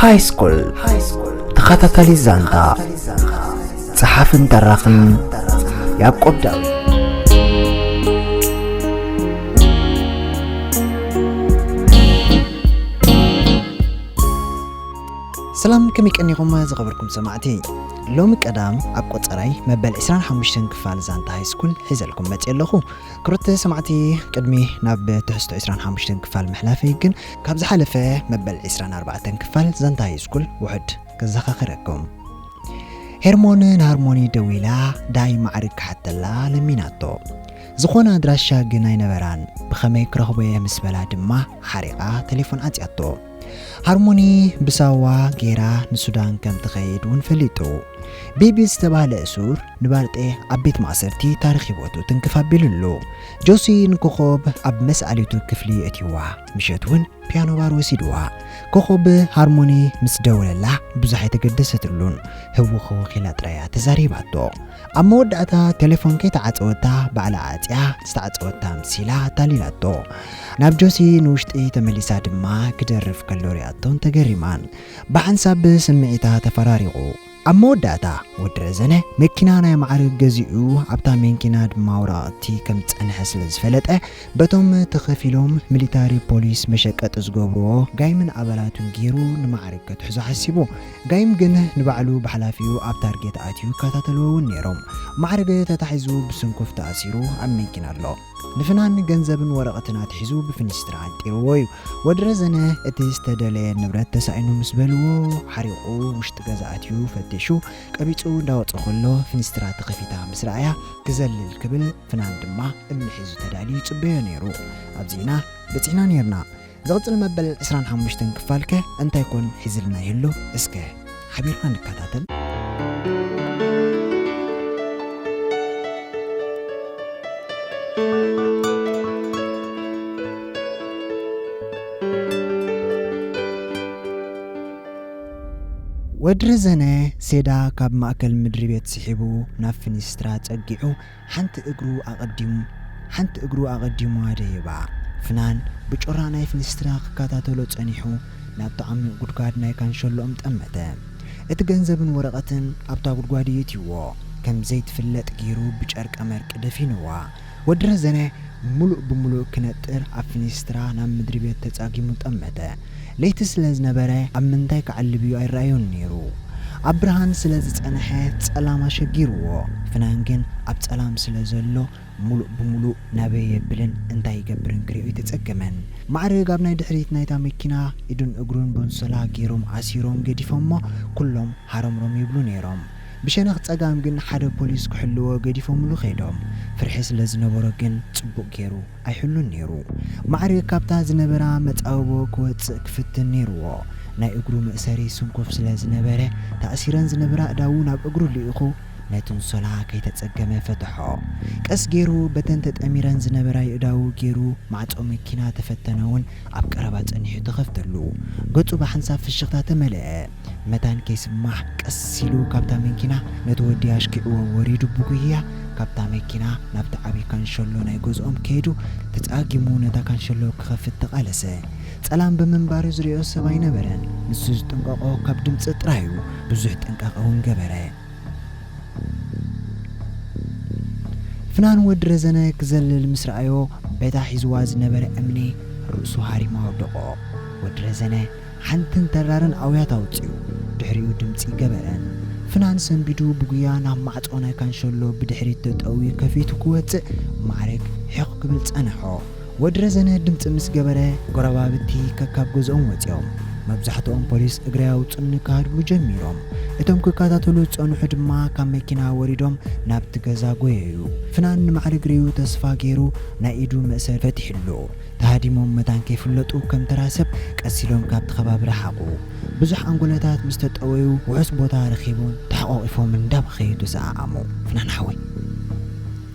ሃይስኩል ተኸታታሊ ዛንታ፣ ጸሓፍን ተራኽን ያዕቆብ ዳዊት። ሰላም፣ ከመይ ቀኒኹም ዝኸበርኩም ሰማዕቲ? ሎሚ ቀዳም ኣብ ቆጸራይ መበል ዕስራን ሓሙሽተን ክፋል ዛንታ ሃይስኩል ሒዘልኩም መጽየ ኣለኹ። ክብርቲ ሰማዕቲ፣ ቅድሚ ናብ ትሕዝቶ ዕስራን ሓሙሽተን ክፋል ምሕላፈይ ግን፣ ካብ ዝሓለፈ መበል ዕስራን ኣርባዕተን ክፋል ዛንታ ሃይስኩል ውሑድ ከዘኻኽረኩም። ሄርሞን ንሃርሞኒ ደዊላ ዳይ ማዕርግ ክሓተላ ለሚናቶ። ዝኾነ ኣድራሻ ግን ኣይነበራን። ብኸመይ ክረኽቦ እየ ምስ በላ ድማ ሓሪቓ ቴሌፎን ዓጽያቶ። ሃርሞኒ ብሳዋ ጌራ ንሱዳን ከም ትኸይድ እውን ፈሊጡ። ቤቢ ዝተባህለ እሱር ንባርጤ ኣብ ቤት ማእሰርቲ ታሪኽ ህይወቱ ትንክፍ ኣቢሉሉ። ጆሲ ንኮኾብ ኣብ መስኣሊቱ ክፍሊ የእትይዋ። ምሸት እውን ፒያኖ ባር ወሲድዋ። ኮኾብ ሃርሞኒ ምስ ደወለላ ብዙሕ ኣይተገደሰትሉን። ህውኽ ህውኽ ኢላ ጥራይ እያ ተዛሪባቶ። ኣብ መወዳእታ ቴሌፎን ከይተዓጸወታ ባዕላ ዓጽያ ዝተዓጸወታ ኣምሲላ ኣታሊላቶ። ናብ ጆሲ ንውሽጢ ተመሊሳ ድማ ክደርፍ ከሎ ሪኣቶን ተገሪማን። ብሓንሳብ ስምዒታ ተፈራሪቑ። ኣብ መወዳእታ ወዲ ረዘነ መኪና ናይ ማዕርግ ገዚኡ ኣብታ መኪና ድማ ወረቓቕቲ ከም ዝጸንሐ ስለ ዝፈለጠ በቶም ተኸፊሎም ሚሊታሪ ፖሊስ መሸቀጢ ዝገብርዎ ጋይምን ኣባላቱን ገይሩ ንማዕርግ ከትሕዞ ሓሲቡ። ጋይም ግን ንባዕሉ ብሓላፊኡ ኣብ ታርጌት ኣትዩ ይከታተልዎ እውን ነይሮም። ማዕርግ ተታሒዙ ብስንኩፍ ተኣሲሩ ኣብ መኪና ኣሎ። ንፍናን ገንዘብን ወረቐትን ኣትሒዙ ብፍኒስትራ ኣንጢርዎ እዩ። ወዲ ረዘነ እቲ ዝተደለየ ንብረት ተሳኢኑ ምስ በልዎ ሓሪቑ ውሽጢ ገዛ ኣትዩ ፈቲሹ ቀቢጹ እንዳወጸ ከሎ ፍኒስትራ ተኸፊታ ምስ ረኣያ ክዘልል ክብል ፍናን ድማ እምኒ ሒዙ ተዳልዩ ይጽበዮ ነይሩ። ኣብዚና በጺሕና ነይርና። ዝቕጽል መበል ዕስራን ሓሙሽተን ክፋልከ እንታይ ኮን ሒዝልና ይህሉ? እስከ ሓቢርና ንከታተል። ወዲ ረዘነ ሴዳ ካብ ማእከል ምድሪ ቤት ስሒቡ ናብ ፍኒስትራ ጸጊዑ ሓንቲ እግሩ ኣቐዲሙ ሓንቲ እግሩ ኣቐዲሙ ኣደየባ። ፍናን ብጮራ ናይ ፍኒስትራ ክከታተሎ ጸኒሑ ናብቲ ዓሚቕ ጉድጓድ ናይ ካንሸሎኦም ጠመተ። እቲ ገንዘብን ወረቐትን ኣብታ ጉድጓድ የእትይዎ። ከም ዘይትፍለጥ ገይሩ ብጨርቀ መርቂ ደፊንዋ። ወዲ ረዘነ ምሉእ ብምሉእ ክነጥር ኣብ ፍኒስትራ ናብ ምድሪ ቤት ተጻጊሙ ጠመተ። ለይቲ ስለ ዝነበረ ኣብ ምንታይ ክዓልብ እዩ ኣይረኣዮን ነይሩ። ኣብ ብርሃን ስለ ዝጸንሐ ጸላም ኣሸጊርዎ። ፍናን ግን ኣብ ጸላም ስለ ዘሎ ምሉእ ብምሉእ ናበይ የብልን እንታይ ይገብርን ክሪኦ ኣይተጸገመን። ማዕርግ ኣብ ናይ ድሕሪት ናይታ መኪና ኢዱን እግሩን ቦንሶላ ገይሮም ኣሲሮም ገዲፎሞ ኩሎም ሃረምሮም ይብሉ ነይሮም። ብሸነኽ ጸጋም ግን ሓደ ፖሊስ ክሕልዎ ገዲፎምሉ ከይዶም። ፍርሒ ስለ ዝነበሮ ግን ጽቡቕ ገይሩ ኣይሕሉን ነይሩ። ማዕርግ ካብታ ዝነበራ መጻብቦ ክወጽእ ክፍትን ነይርዎ። ናይ እግሩ መእሰሪ ስንኩፍ ስለ ዝነበረ ተኣሲረን ዝነበራ ኣእዳዉ ናብ እግሩ ልኢኹ ነቲ ኣንሶላ ከይተጸገመ ፈትሖ። ቀስ ገይሩ በተን ተጠሚረን ዝነበራ የእዳዉ ገይሩ ማዕጾ መኪና ተፈተነ እውን ኣብ ቀረባ ጸኒሑ ተኸፍተሉ። ገጹ ብሓንሳብ ፍሽኽታ ተመልአ። መታን ከይስማዕ ቀስ ኢሉ ካብታ መኪና ነቲ ወዲ ኣሽኪዕዎ ወሪዱ ብጉያ ካብታ መኪና ናብቲ ዓቢ ካንሸሎ ናይ ገዝኦም ከይዱ ተጻጊሙ ነታ ካንሸሎ ክኸፍት ተቓለሰ። ጸላም ብምንባሩ ዝሪኦ ሰብ ኣይነበረን። ንሱ ዝጥንቀቖ ካብ ድምጺ ጥራይ እዩ። ብዙሕ ጥንቃቐ እውን ገበረ። ፍናን ወዲ ረዘነ ክዘልል ምስ ረኣዮ በታ ሒዝዋ ዝነበረ እምኒ ርእሱ ሃሪማ ወደቖ። ወዲ ረዘነ ሓንትን ተራርን ኣውያት ኣውጺኡ ድሕሪኡ ድምጺ ገበረን። ፍናን ሰንቢዱ ብጉያ ናብ ማዕጾ ናይ ካንሸሎ ብድሕሪት ተጠውዩ ከፊቱ ክወጽእ ማዕረግ ሒቕ ክብል ጸንሖ። ወዲ ረዘነ ድምጺ ምስ ገበረ ጎረባብቲ ከካብ ገዝኦም ወጺኦም። መብዛሕትኦም ፖሊስ እግሪ ኣውጽኡኒ ክሃድሙ ጀሚሮም። እቶም ክከታተሉ ዝጸንሑ ድማ ካብ መኪና ወሪዶም ናብቲ ገዛ ጎየዩ። ፍናን ንማዕረግ ርእዩ ተስፋ ገይሩ ናይ ኢዱ መእሰር ፈቲሕሉ። ተሃዲሞም መታን ከይፍለጡ ከም ተራ ሰብ ቀስ ኢሎም ካብቲ ከባቢ ረሓቑ። ብዙሕ ኣንጎለታት ምስ ተጠወዩ ውሑስ ቦታ ረኺቦም ተሓቋቒፎም እንዳበኸዩ ተሰኣኣሙ። ፍናን ሓወይ፣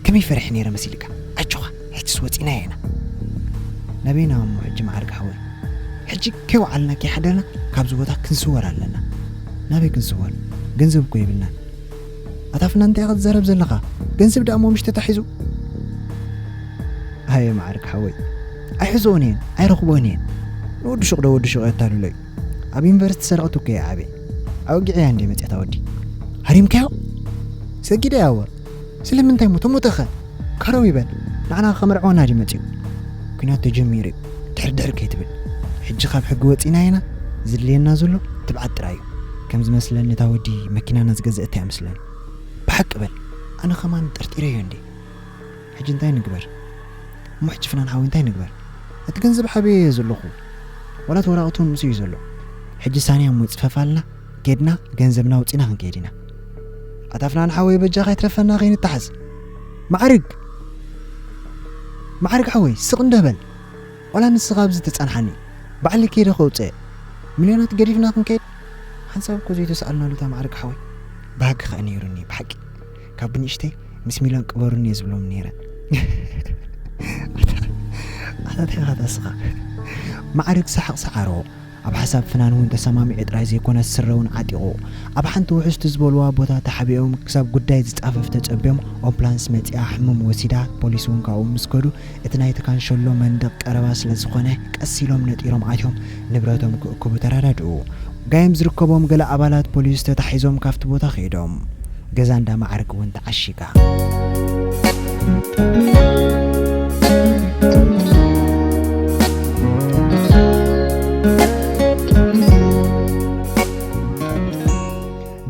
ከመይ ፈሪሐ ነይረ መሲልካ? ኣጆኻ፣ ሕጅስ ወጺና ኢና። ናበይና እሞ ሕጂ ማዕርግ ሓወይ? ሕጂ ከይወዓልና ከይሓደርና ካብዚ ቦታ ክንስወር ኣለና። ናበይ ክንስወር? ገንዘብ እኮ የብልናን። ኣታ ፍናን እንታይ ኢኻ ትዛረብ ዘለኻ? ገንዘብ ደኣ እሞ ምሽ ተታሒዙ? ሃየ ማዕርግ ሓወይ፣ ኣይሕዝኦን እየን፣ ኣይረኽብኦን እየን። ንወዲ ሹቕ ዶ ወዲ ሹቕ የታልሎ እዩ። ኣብ ዩኒቨርሲቲ ዝሰረቐቶ እኮ እያ ዓብየ። ኣውጊዐያ እንደ መፅያ እታ ወዲ። ሃሪምካዮ? ሰጊደ ያወ። ስለምንታይ ሞ ተሞተኸ? ካረው ይበል። ንዓና ከመርዕወና ድዩ መፅዩ? ኩናት ተጀሚሩ እዩ። ድሕር ድሕር ከይትብል። ሕጂ ካብ ሕጊ ወፂና ኢና። ዝድልየና ዘሎ ትብዓት ጥራይ እዩ። ከም ዝመስለኒ እታ ወዲ መኪናና ዝገዘአት እያ መስለኒ። ብሓቂ በል። ኣነ ከማን ጠርጢረዮ እንዴ። ሕጂ እንታይ ንግበር? እሞ ሕጂ ፍናን ሓወይ እንታይ ንግበር? እቲ ገንዘብ ሓበየ እየ ዘለኹ። ዋላ እቲ ወራቕቱ ምስኡ እዩ ዘሎ። ሕጂ ሳንያ እሞ ፅፈፋልና፣ ኬድና ገንዘብና ኣውፂና ክንከይድ ኢና። ኣታ ፍናን ሓወይ በጃኻ ይትረፈና ከይንተሓዝ። ማዕርግ! ማዕርግ ሓወይ ስቕ እንደ በል። ዋላ ንስኻ ኣብዚ ተጻንሓኒ። ባዕሊ ከይደ ከውፅእ። ሚልዮናት ገዲፍና ክንከይድ። ሓንሳብ እኮ ዘይተሰኣልናሉ እታ ማዕርግ ሓወይ። ባህጊ ኸኣ ነይሩኒ ብሓቂ። ካብ ብንእሽተይ ምስ ሚልዮን ቅበሩኒ እየ ዝብሎም ነይረ። ኣታ እንታይ ኢኻ ታስኻ? ማዕርግ ሰሓቕ ሰዓሮ። ኣብ ሓሳብ ፍናን እውን ተሰማሚዑ ጥራይ ዘይኮነስ ስረ እውን ዓጢቑ። ኣብ ሓንቲ ውሕስቲ ዝበልዋ ቦታ ተሓቢኦም ክሳብ ጉዳይ ዝጻፈፍ ተጸብዮም ኦምፕላንስ መጺኣ ሕሙም ወሲዳ ፖሊስ እውን ካብኡ ምስ ከዱ እቲ ናይቲ ካንሸሎ መንደቕ ቀረባ ስለ ዝኾነ ቀስ ኢሎም ነጢሮም ኣትዮም ንብረቶም ክእክቡ ተረዳድኡ። ጋይም ዝርከቦም ገለ ኣባላት ፖሊስ ተታሒዞም ካብቲ ቦታ ከይዶም። ገዛ እንዳ ማዕርግ እውን ተዓሺጋ።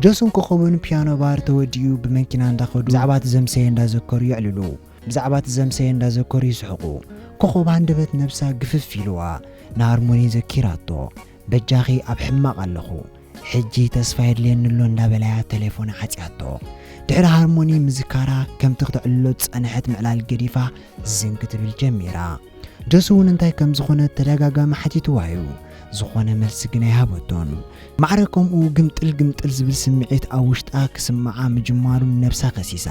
ጆስን ኮኸብን ፒያኖ ባር ተወዲኡ ብመኪና እንዳኸዱ ብዛዕባ እቲ ዘምሰየ እንዳዘከሩ የዕልሉ። ብዛዕባ እቲ ዘምሰየ እንዳዘከሩ ይስሕቑ። ኮኸብ ሃንደበት ነብሳ ግፍፍ ኢልዋ ንሃርሞኒ ዘኪራቶ። በጃኺ ኣብ ሕማቕ ኣለኹ። ሕጂ ተስፋ የድልየኒ ኣሎ እንዳበላያ ቴሌፎን ዓጽያቶ። ድሕሪ ሃርሞኒ ምዝካራ ከምቲ ክተዕልሎ ዝጸንሐት ምዕላል ገዲፋ ዝን ክትብል ጀሚራ። ጆሲ እውን እንታይ ከም ዝኾነ ተደጋጋሚ ሓቲትዋ እዩ። ዝኾነ መልሲ ግን ኣይሃበቶን። ማዕረ ከምኡ ግምጥል ግምጥል ዝብል ስምዒት ኣብ ውሽጣ ክስምዓ ምጅማሩ ነብሳ ከሲሳ።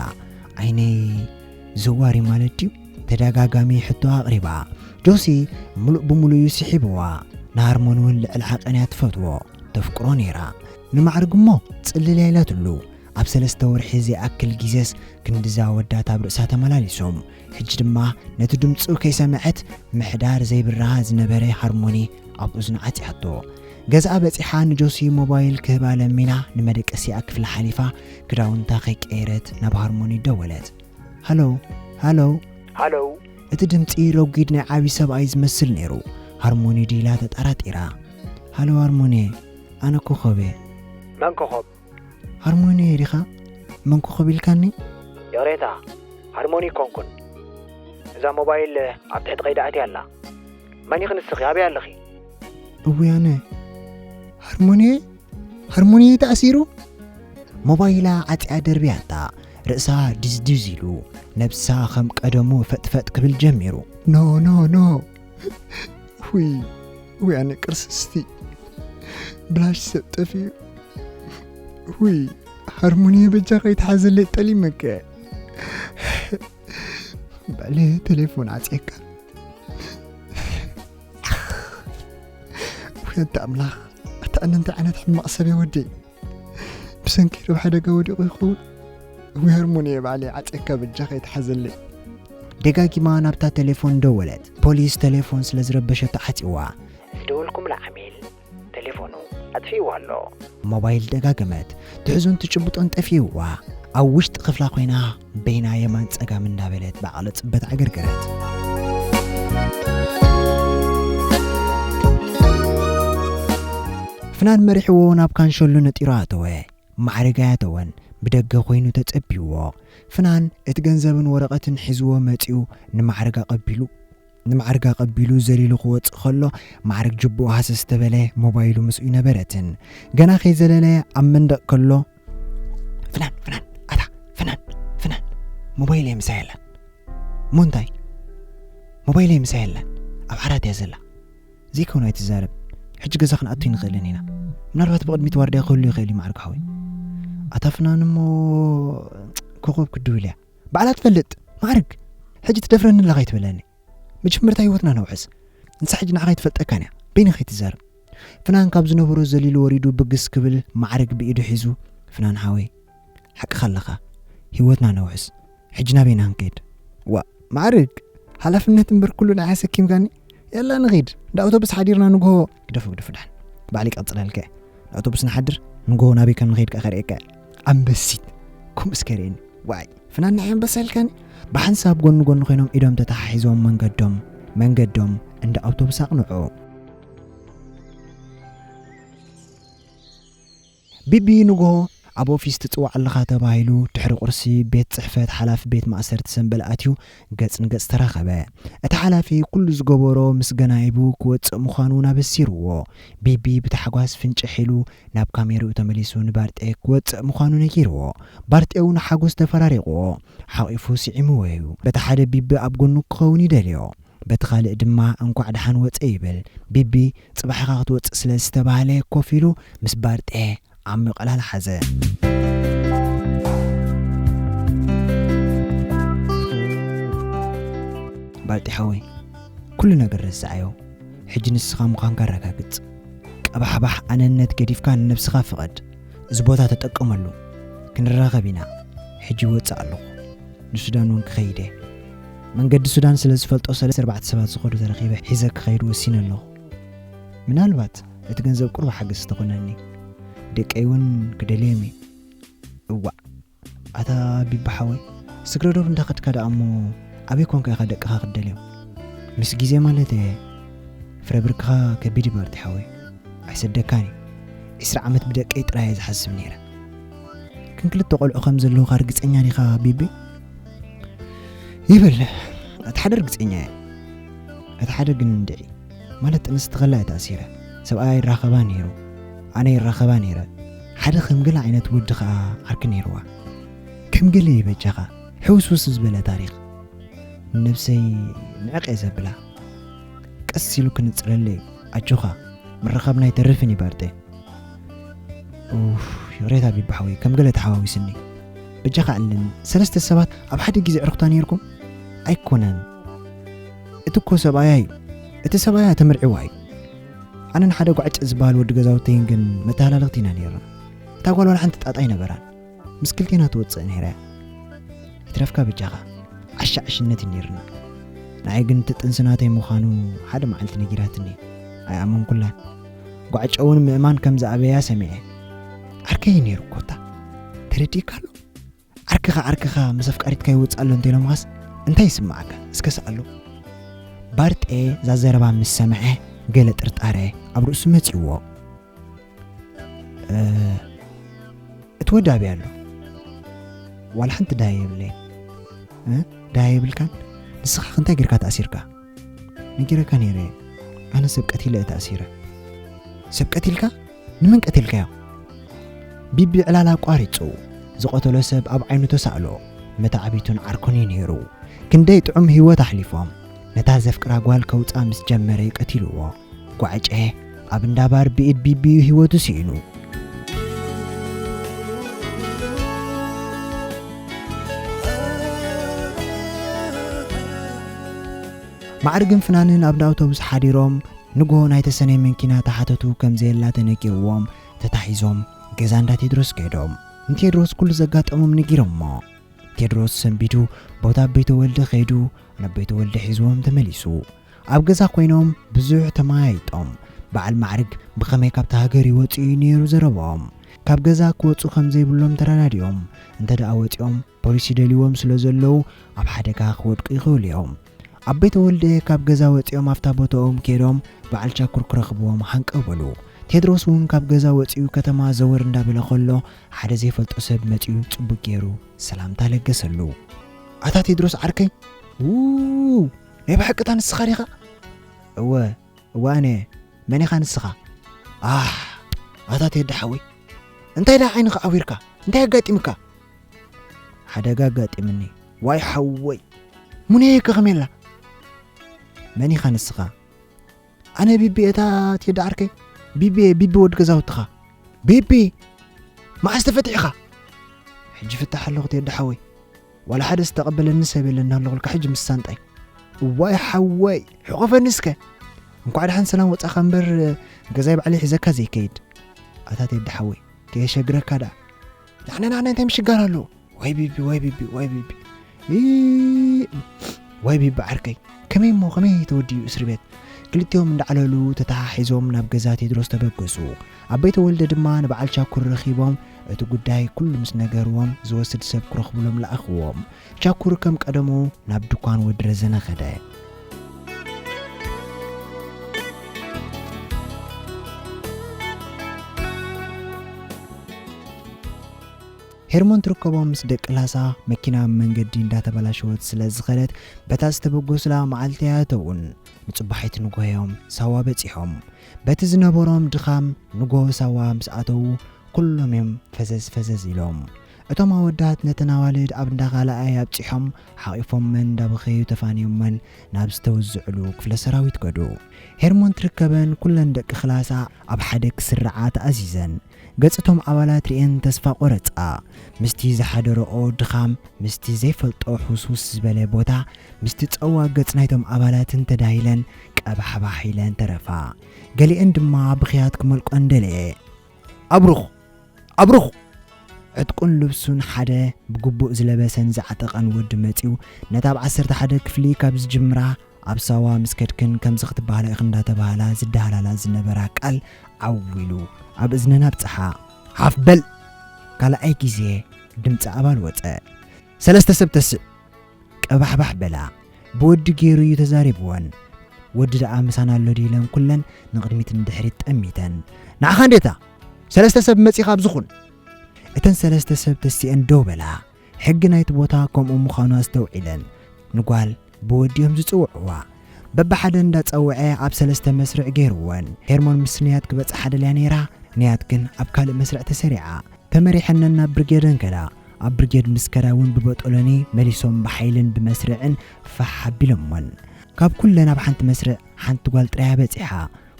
ዓይነይ ዘዋሪ ማለት ድዩ? ተደጋጋሚ ሕቶ ኣቕሪባ። ጆሲ ምሉእ ብምሉእ እዩ ስሒብዋ። ንሃርሞን እውን ልዕሊ ዓቐን እያ ትፈትዎ፣ ተፍቅሮ ነይራ። ንማዕርግ እሞ ጽልል እያ ኢላትሉ። ኣብ ሰለስተ ወርሒ ዘይኣክል ግዜስ ክንድዛ ኣወዳት ኣብ ርእሳ ተመላሊሶም። ሕጂ ድማ ነቲ ድምጹ ከይሰምዐት ምሕዳር ዘይብርሃ ዝነበረ ሃርሞኒ ኣብ እዝኑ ዓጽያቶ። ገዝኣ በጺሓ ንጆሲ ሞባይል ክህባ ለሚና ንመደቀሲኣ ክፍሊ ሓሊፋ ክዳውንታ ከይቀየረት ናብ ሃርሞኒ ደወለት። ሃሎ፣ ሃሎ። ሃሎ። እቲ ድምጺ ረጒድ ናይ ዓቢ ሰብኣይ ዝመስል ነይሩ። ሃርሞኒ ድዩ ኢላ ተጠራጢራ። ሃሎ ሃርሞኒ፣ ኣነ ኮኾብ እየ። መን ኮኾብ? ሃርሞኒ ዲኻ? መን ኮኾብ ኢልካኒ? ይቕሬታ፣ ሃርሞኒ ኣይኮንኩን። እዛ ሞባይል ኣብ ትሕቲ ቀይዲ ኣትያ ኣላ። መን ኢኺ ንስኺ? ኣበይ ኣለኺ? እውይ ኣነ። ሃርሞኒ፣ ሃርሞኒ ተኣሲሩ? ሞባይላ ዓጽያ ደርብያታ፣ ርእሳ ድዝድዝ ኢሉ፣ ነብሳ ከም ቀደሙ ፈጥፈጥ ክብል ጀሚሩ። ኖ፣ ኖ፣ ኖ። ውይ፣ ውይ ኣነ ቅርስስቲ። ብላሽ ሰብ ጠፊኡ። ውይ፣ ሃርሞኒ በጃ ከይትሓዘለይ ጠሊመከ። ባዕለ ቴሌፎን ዓጽየካ። ውይ ኣንታ ኣምላኽ፣ ኣታ ኣነ እንታይ ዓይነት ሕማቕ ሰብ እየ ወደይ። ብሰንኪ ኣብ ሓደጋ ወዲቑ ይኸውን። ውይ ሃርሞኒ እየ ባዕለይ ዓጽየካ በጃ ከይትሓዘለይ። ደጋጊማ ናብታ ቴሌፎን ደወለት። ፖሊስ ቴሌፎን ስለ ዝረበሸቶ ዓጽዋ። ዝደወልኩምላ ዓሚል ቴሌፎኑ ኣጥፊእዋ ኣሎ። ሞባይል ደጋገመት። ትሕዞን ትጭብጦን ጠፊእዋ። ኣብ ውሽጢ ክፍላ ኮይና በይና የማን ጸጋም እንዳበለት ብዓቕሊ ጽበት ዓገርገረት። ፍናን መሪሕዎ ናብ ካንሸሎ ነጢሩ ኣተወ። ማዕርግ ኣያተወን ብደገ ኮይኑ ተጸቢዎ። ፍናን እቲ ገንዘብን ወረቐትን ሒዝዎ መጺኡ ንማዕርግ ኣቐቢሉ። ንማዕርግ ኣቐቢሉ ዘሊሉ ክወጽእ ከሎ ማዕርግ ጅብኡ ሃሰስ ተበለ። ሞባይሉ ምስኡ ይነበረትን። ገና ከይዘለለ ኣብ መንደቕ ከሎ፣ "ፍናን፣ ፍናን፣ ኣታ፣ ፍናን፣ ፍናን፣ ሞባይለይ ምሳይ ኣላን። እሞ እንታይ? ሞባይለይ ምሳይ ኣላን። ኣብ ዓራት እያ ዘላ። ዘይከውን ኣይትዛረብ። ሕጂ ገዛ ክንኣቱ ኣይንኽእልን ኢና። ምናልባት ብቕድሚት ዋርድያ ክህሉ ይኽእል እዩ ማዕርግ ሓወይ። ኣታ ፍናን እሞ ኮኾብ ክድውል እያ። ባዕላ ትፈልጥ። ማዕርግ፣ ሕጂ ትደፍረኒ ኣለኻ ኣይትበለኒ። መጀመርታ ህይወትና ነውሕስ። ንሳ ሕጂ ንዓኻ ኣይትፈልጠካን እያ። በይንኻ ኣይትዛረብ." ፍናን ካብ ዝነበሮ ዘሊሉ ወሪዱ ብግስ ክብል ማዕርግ ብኢዱ ሒዙ፣ "ፍናን ሓወይ፣ ሓቅኻ ኣለኻ። ህይወትና ነውሕስ። ሕጂ ናበይና ክንከይድ?" "ዋ፣ ማዕርግ፣ ሓላፍነት እምበር ኩሉ ንዓይ ኣሰኪምካኒ። የላ ንኺድ። እንዳ ኣውቶቡስ ሓዲርና ንግሆ." "ግደፎ፣ ግደፎ፣ ደሓን። ባዕሊ ቀጽለልከ። ንኣውቶቡስ ንሓድር፣ ንጎ ናበይ ከም ንኸይድ ከኣ ከርእየካ። ኣንበሲት፣ ከምኡስ ከርእየኒ። ዋይ፣ ፍናን ንዓይ ኣንበሳ ኢልካኒ? ብሓንሳብ ጎኒ ጎኒ ኮይኖም ኢዶም ተተሓሒዞም መንገዶም፣ መንገዶም እንዳ ኣውቶቡስ ኣቕንዑ። ቢቢ ንግሆ ኣብ ኦፊስ ትጽዋዕ ኣለኻ ተባሂሉ ድሕሪ ቁርሲ ቤት ጽሕፈት ሓላፊ ቤት ማእሰርቲ ሰምበል ኣትዩ ገጽ ንገጽ ተራኸበ። እቲ ሓላፊ ኩሉ ዝገበሮ ምስ ገናይቡ ክወጽእ ምዃኑ እውን ኣበሲርዎ። ቢቢ ብታሕጓስ ፍንጭሕ ኢሉ ናብ ካሜርኡ ተመሊሱ ንባርጤ ክወጽእ ምዃኑ ነጊርዎ። ባርጤ እውን ሓጎስ ተፈራሪቕዎ። ሓቒፉ ስዒምዎ እዩ። በቲ ሓደ ቢቢ ኣብ ጎኑ ክኸውን ይደልዮ። በቲ ካልእ ድማ እንኳዕ ደሓን ወጸ ይብል። ቢቢ ጽባሕ ኢኻ ክትወጽእ ስለ ዝተባህለ ኮፍ ኢሉ ምስ ባርጤ ዓሚቕ ዕላል ሓዘ። ባርጤ ሓወይ፣ ኩሉ ነገር ረስዓዮ። ሕጂ ንስኻ ምዃንካ ኣረጋግጽ። ቀባሕባሕ ኣነነት ገዲፍካ ንነብስኻ ፍቐድ። እዚ ቦታ ተጠቀመሉ። ክንራኸብ ኢና። ሕጂ ይወጽእ ኣለኹ። ንሱዳን እውን ክኸይድ እየ። መንገዲ ሱዳን ስለ ዝፈልጦ ሰለስተ ኣርባዕተ ሰባት ዝኸዱ ተረኺበ ሒዘ ክኸይድ ወሲነ ኣለኹ። ምናልባት እቲ ገንዘብ ቁሩብ ሓገዝ ተኾነኒ። ደቀይ እውን ክደልዮም እዩ። እዋእ፣ ኣታ ቢቢ ሓወይ፣ ስግረ ዶብ እንዳኸድካ ደኣ እሞ ኣበይ ኮንካ ኢኻ ደቅኻ ክትደልዮም? ምስ ግዜ ማለት እየ። ፍረ ብርክኻ ከቢድ እዩ ባርጢ ሓወይ። ኣይሰደካን እዩ። ዕስራ ዓመት ብደቀይ ጥራይ እየ ዝሓስብ ነይረ። ግን ክልተ ቆልዑ ከም ዘለዉኻ ርግጸኛ ዲኻ ቢቢ? ይበል፣ እቲ ሓደ ርግጸኛ እየ። እቲ ሓደ ግን እንድዒ፣ ማለት ጥንሲ ተኸላ እየ ተኣሲረ። ሰብኣያ ይራኸባ ነይሩ፣ ኣነ ይራኸባ ነይረ። ሓደ ከም ገለ ዓይነት ወዲ ኸኣ ዓርኪ ነይርዋ። ከም ገለ እዩ በጃኻ፣ ሕውስውስ ዝበለ ታሪኽ። ንነብሰይ ንዕቕ እየ ዘብላ። ቀስ ኢሉ ክንጽረለይ፣ ኣጆኻ፣ ምርኻብና ኣይተርፍን እዩ ባርጤ። ኡፍ፣ ይቕሬታ ቢቢ ሓወይ፣ ከም ገለ ተሓዋዊስኒ። በጃኻ ኣለኒ፣ ሰለስተ ሰባት ኣብ ሓደ ግዜ ዕርኽታ ነይርኩም? ኣይኮነን። እቲ እኮ ሰብኣያ እዩ። እቲ ሰብኣያ ተመርዒዋ እዩ። ኣነን ሓደ ጓዕጨ ዝበሃል ወዲ ገዛውተይን ግን መተሃላለኽቲ ኢና ነይርና። እታ ጓል ዋላ ሓንቲ ጣጣ ኣይነበራን። ምስ ክልቴና ትወጽእ ነይራ እያ። ይትረፍካ በጃኻ፣ ዓሻ ዕሽነት እዩ ነይርና። ንዓይ ግን እቲ ጥንሲ ናተይ ምዃኑ ሓደ መዓልቲ ነጊራትኒ። ኣይኣመንኩላን። ጓዕጨ እውን ምእማን ከም ዝኣበያ ሰሚዐ። ዓርከይ እዩ ነይሩ እኮ እታ። ተረዲእካ ኣሎ? ዓርክኻ፣ ዓርክኻ ምስ ኣፍቃሪትካ ይወጽእ ኣሎ እንተኢሎምኻስ እንታይ ይስምዓካ? እስከ ስኣሉ። ባርጤ እዛ ዘረባ ምስ ሰምዐ ገለ ጥርጣረ ኣብ ርእሱ መጺእዎ። እ፣ እቲ ወዲ ኣበይ ኣሎ? ዋላ ሓንቲ ደሃይ የብለይን። እ? ደሃይ የብልካን? ንስኻ ከ እንታይ ጌርካ ተኣሲርካ? ነጊረካ ነይረ። ኣነ ሰብ ቀቲለ እየ ተኣሲረ። ሰብ ቀቲልካ? ንመን ቀቲልካዮ? ቢቢ ዕላል ኣቋሪጹ። ዝቐተሎ ሰብ ኣብ ዓይኑ ተሳእሎ። መተዓቢቱን ዓርኩን እዩ ነይሩ። ክንደይ ጥዑም ህይወት ኣሕሊፎም። ነታ ዘፍቅራ ጓል ከውጽኣ ምስ ጀመረ እዩ ቀቲልዎ። ጓዕጨ ኣብ እንዳ ባር ብኢድ ቢቢ እዩ ህይወቱ ስኢኑ። ማዕርግን ፍናንን ኣብ እንዳ ኣውቶቡስ ሓዲሮም ንግሆ ናይ ተሰነይ መኪና ተሓተቱ ከም ዘየላ ተነጊርዎም ተታሒዞም ገዛ እንዳ ቴድሮስ ከይዶም ንቴድሮስ ኩሉ ዘጋጠሞም ነጊሮሞ። ቴድሮስ ሰንቢዱ ቦታ ኣበይ ተወልደ ከይዱ ናብ ቤተ ወልደ ሒዝዎም ተመሊሱ። ኣብ ገዛ ኮይኖም ብዙሕ ተመያይጦም። በዓል ማዕርግ ብኸመይ ካብታ ሃገር ይወጽኡ እዩ ነይሩ ዘረብኦም። ካብ ገዛ ክወጹ ከም ዘይብሎም ተረዳዲኦም። እንተ ደኣ ወጺኦም ፖሊስ ይደልይዎም ስለ ዘለዉ ኣብ ሓደጋ ክወድቁ ይኽእሉ እዮም። ኣብ ቤተ ወልደ ካብ ገዛ ወጺኦም ኣብታ ቦታኦም ከይዶም በዓል ቻኩር ክረኽብዎም ሃንቀው በሉ። ቴድሮስ እውን ካብ ገዛ ወጺኡ ከተማ ዘወር እንዳበለ ከሎ ሓደ ዘይፈልጦ ሰብ መጺኡ ጽቡቕ ገይሩ ሰላምታ ለገሰሉ። ኣታ ቴድሮስ ዓርከይ፣ ው፣ ናይ ብሓቂ እታ ንስኻ ዲኻ? እወ፣ እወ ኣነ። መን ኢኻ ንስኻ? ኣሕ፣ ኣታ ቴዲ ሓወይ፣ እንታይ ደኣ ዓይንኻ ኣዊርካ? እንታይ ኣጋጢምካ? ሓደጋ ኣጋጢምኒ። ዋይ ሓወይ፣ ሙነየ ከ ከመይ ኣላ? መን ኢኻ ንስኻ? ኣነ ቢቢ እየ እታ ቴዲ ዓርከይ። ቢቢ እየ፣ ቢቢ ወዲ ገዛውትኻ። ቢቢ! መዓስ ተፈቲሕኻ? ሕጂ ፍታሕ ኣለኹ ቴዲ ሓወይ። ዋላ ሓደ ዝተቐበለኒ ሰብ የለን እናለኹልካ ሕጂ ምስ ሳንጣይ። እዋይ ሓወይ፣ ሕቆፈኒ እስከ። እንኳዕ ደሓን ሰላም ወጻኻ እምበር፣ ገዛይ ባዕለይ ሒዘካ ዘይከይድ። ኣታ ቴዲ ሓወይ፣ ከየሸግረካ ደኣ። ንዓነ፣ ንዓነ እንታይ ምሽጋር ኣለዎ? ዋይ ቢቢ፣ ዋይ ቢቢ፣ ዋይ ቢቢ። ኢ፣ ዋይ ቢቢ ዓርከይ። ከመይ እሞ፣ ከመይ ተወዲኡ እስር ቤት? ክልቲኦም እንዳዕለሉ ተተሓሒዞም ናብ ገዛ ቴድሮስ ተበገሱ። ኣቦይ ተወልደ ድማ ንበዓል ቻኩር ረኺቦም እቲ ጉዳይ ኩሉ ምስ ነገርዎም ዝወስድ ሰብ ክረኽቡሎም ለኣኽዎም። ቻኩር ከም ቀደሙ ናብ ድኳን ወዲ ረዘነ ኸደ። ሄርሞን ትርከቦም ምስ ደቂ ላሳ። መኪና ኣብ መንገዲ እንዳተበላሸወት ስለ ዝኸደት በታ ዝተበገሱላ መዓልቲ ኣይኣተውን። ንጽባሒት ንጎሆ እዮም ሳዋ በጺሖም። በቲ ዝነበሮም ድኻም ንጎሆ ሳዋ ምስ ኣተዉ ኩሎም እዮም ፈዘዝ ፈዘዝ ኢሎም። እቶም ኣወዳት ነተን ኣዋልድ ኣብ እንዳ ካልኣይ ኣብጺሖም ሓቒፎመን እንዳበኸዩ ተፋንዮመን ናብ ዝተወዝዕሉ ክፍለ ሰራዊት ከዱ። ሄርሞን ትርከበን ኩለን ደቂ ክላሳ ኣብ ሓደ ክስርዓ ተኣዚዘን። ገጽ እቶም ኣባላት ርእየን ተስፋ ቆረጻ። ምስቲ ዝሓደረኦ ድኻም፣ ምስቲ ዘይፈልጦ ሕውስውስ ዝበለ ቦታ፣ ምስቲ ጸዋ ገጽ ናይቶም ኣባላትን ተዳሂለን ቀባሕባሕ ኢለን ተረፋ። ገሊአን ድማ ብኽያት ክመልቆን ደለየ። ኣብሩኽ! ኣብሩኽ! ዕጥቁን ልብሱን ሓደ ብግቡእ ዝለበሰን ዝዓጠቐን ወዲ መጺኡ፣ ነታ ኣብ ዓሰርተ ሓደ ክፍሊ ካብ ዝጅምራ ኣብ ሳዋ ምስ ከድክን ከምዚ ክትበሃላ ኢኺ እንዳተባህላ ዝደሃላላ ዝነበራ ቃል ዓው ኢሉ ኣብ እዝነን ኣብጽሓ። ሃፍ በል! ካልኣይ ግዜ ድምጺ ኣባል ወጸ። ሰለስተ ሰብ ተስእ! ቀባሕባሕ በላ። ብወዲ ገይሩ እዩ ተዛሪብወን። ወዲ ደኣ ምሳና ኣሎ ድዩ ኢለን ኩለን ንቕድሚት ንድሕሪት ጠሚተን። ንዓኻ እንዴታ! ሰለስተ ሰብ መጺኻ ኣብዚ ኹን! እተን ሰለስተ ሰብ ተሲአን ደው በላ። ሕጊ ናይቲ ቦታ ከምኡ ምዃኑ ኣስተውዒለን። ንጓል ብወዲ እዮም ዝጽውዕዋ። በብሓደ እንዳጸውዐ ኣብ ሰለስተ መስርዕ ገይርወን። ሄርሞን ምስ ንያት ክበጽሓ ደልያ ነይራ፣ ንያት ግን ኣብ ካልእ መስርዕ ተሰሪዓ። ተመሪሐነን ናብ ብርጌደን ከዳ። ኣብ ብርጌድ ምስ ከዳ እውን ብበጦሎኒ መሊሶም ብሓይልን ብመስርዕን ፋሕ ኣቢሎሞን። ካብ ኩለን ኣብ ሓንቲ መስርዕ ሓንቲ ጓል ጥራያ በጺሓ።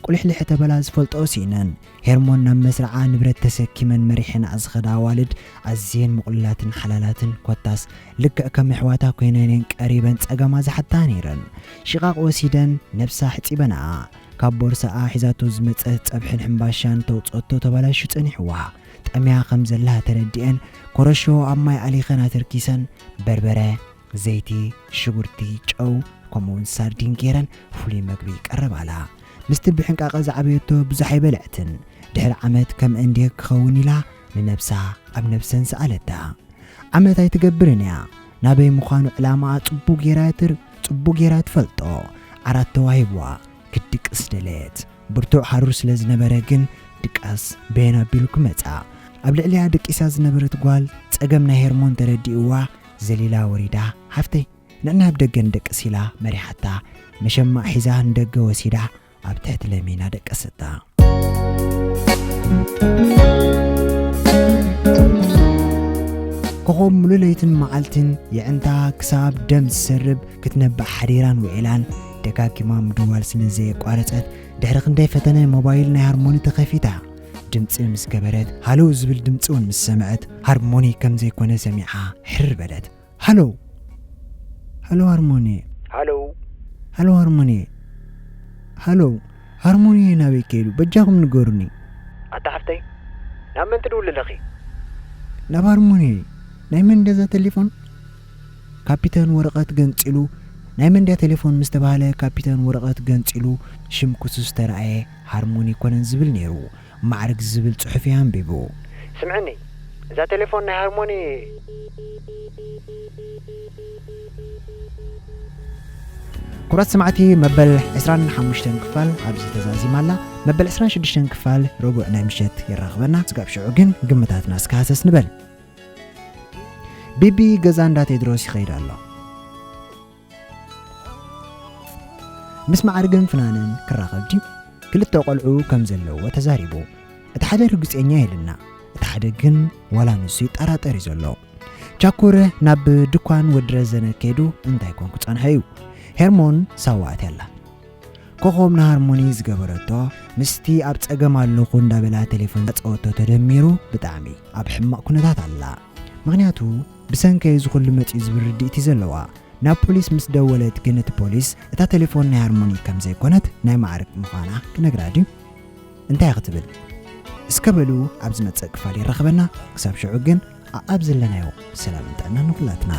ቁልሕልሕ እተበላ ዝፈልጥኦ ስኢነን። ሄርሞን ናብ መስርዓ ንብረት ተሰኪመን መሪሐንኣ ዝኸዳ ኣዋልድ ኣዝየን ምቑሉላትን ሓላላትን፣ ኮታስ ልክዕ ከም ኣሕዋታ ኮይነን እየን ቀሪበን ጸገማ ዝሓታ ነይረን። ሽቓቕ ወሲደን ነብሳ ሕጺበንኣ። ካብ ቦርሳኣ ሒዛቶ ዝመጸት ጸብሕን ሕምባሻን ተውጸቶ ተባላሹ ጸኒሕዋ። ጠምያ ከም ዘላ ተረዲኤን ኮረሾ ኣብ ማይ ኣሊኸን ኣተርኪሰን በርበረ፣ ዘይቲ፣ ሽጉርቲ፣ ጨው፣ ከምኡውን ሳርዲን ገይረን ፍሉይ መግቢ ቀረባላ። ምስቲ ብሕንቃቐ ዝዓበየቶ ብዙሕ ኣይበልዐትን። ድሕሪ ዓመት ከምአን ድየ ክኸውን ኢላ ንነብሳ ኣብ ነብሰን ሰኣለታ። ዓመት ኣይትገብርን እያ። ናበይ ምዃኑ ዕላማኣ ጽቡቕ ጌራ ትር-፣ ጽቡቕ ጌራ ትፈልጦ። ዓራት ተዋሂብዋ ክትድቅስ ደለየት። ብርቱዕ ሃሩር ስለ ዝነበረ ግን ድቃስ በየን ኣቢሉ ክመጻ። ኣብ ልዕሊኣ ደቂሳ ዝነበረት ጓል ጸገም ናይ ሄርሞን ተረዲእዋ ዘሊላ ወሪዳ፣ "ሓፍተይ፣ ንዕና ኣብ ደገ ንደቅስ" ኢላ መሪሓታ። መሸማዕ ሒዛ ንደገ ወሲዳ ኣብ ትሕቲ ለሚና ደቀሰታ። ኮኾብ ሙሉ ለይትን መዓልትን የዕንታ ክሳብ ደም ዝሰርብ ክትነብዕ ሓዲራን ውዒላን ደጋጊማ ምድዋል ስለ ዘየቋረጸት፣ ድሕሪ ክንደይ ፈተነ ሞባይል ናይ ሃርሞኒ ተኸፊታ። ድምጺ ምስ ገበረት፣ ሃሎ ዝብል ድምጺ እውን ምስ ሰምዐት፣ ሃርሞኒ ከም ዘይኮነ ሰሚዓ ሕርር በለት። ሃሎ! ሃሎ ሃርሞኒ! ሃሎ! ሃሎ ሃርሞኒ! ሃሎ! ሃርሞኒ ናበይ ከይዱ? በጃኹም ንገሩኒ። ኣታ ሓፍተይ፣ ናብ መን ትድውሊ ኣለኺ? ናብ ሃርሞኒ። ናይ መን እንደዛ ቴሌፎን? ካፒተን ወረቐት ገንጺሉ። ናይ መን ድያ ቴሌፎን ምስ ተባህለ፣ ካፒተን ወረቐት ገንጺሉ ሽም ክሱስ ተራእየ፣ ሃርሞኒ ኣይኮነን ዝብል ነይሩ። ማዕርግ ዝብል ጽሑፍ እዩ ኣንቢቡ። ስምዕኒ፣ እዛ ቴሌፎን ናይ ሃርሞኒ። ክቡራት ሰማዕቲ፣ መበል ዕስራን ሓሙሽተን ክፋል ኣብዚ ተዛዚማ ኣላ። መበል ዕስራን ሽዱሽተን ክፋል ረቡዕ ናይ ምሸት የራኽበና። ስጋብ ሽዑ ግን ግምታትና እስከ ሃሰስ ንበል። ቢቢ ገዛ እንዳ ቴድሮስ ይኸይድ ኣሎ። ምስ ማዕርግን ፍናንን ክራኸብ ድዩ? ክልተ ቆልዑ ከም ዘለዎ ተዛሪቡ። እቲ ሓደ ርግጸኛ የልና፣ እቲ ሓደ ግን ዋላ ንሱ ይጠራጠር እዩ ዘሎ። ቻኩር ናብ ድኳን ወዲ ረዘነ ከይዱ እንታይ ኮን ክጸንሖ እዩ? ሄርሞን ሳዋ ኣትያ ኣላ። ኮኾብ ንሃርሞኒ ዝገበረቶ ምስቲ ኣብ ጸገም ኣለኹ እንዳበላ ቴሌፎን ዝጸወቶ ተደሚሩ ብጣዕሚ ኣብ ሕማቕ ኩነታት ኣላ። ምኽንያቱ ብሰንከይ እዚ ኩሉ መጺኡ ዝብል ርድኢት እዩ ዘለዋ። ናብ ፖሊስ ምስ ደወለት ግን እቲ ፖሊስ እታ ቴሌፎን ናይ ሃርሞኒ ከም ዘይኮነት ናይ ማዕርግ ምዃና ክነግራ ድዩ? እንታይ ክትብል? እስከ በሉ ኣብ ዝመጽእ ክፋል የራኽበና። ክሳብ ሽዑ ግን ኣኣብ ዘለናዮ ሰላምን ጥዕናን ንኹላትና።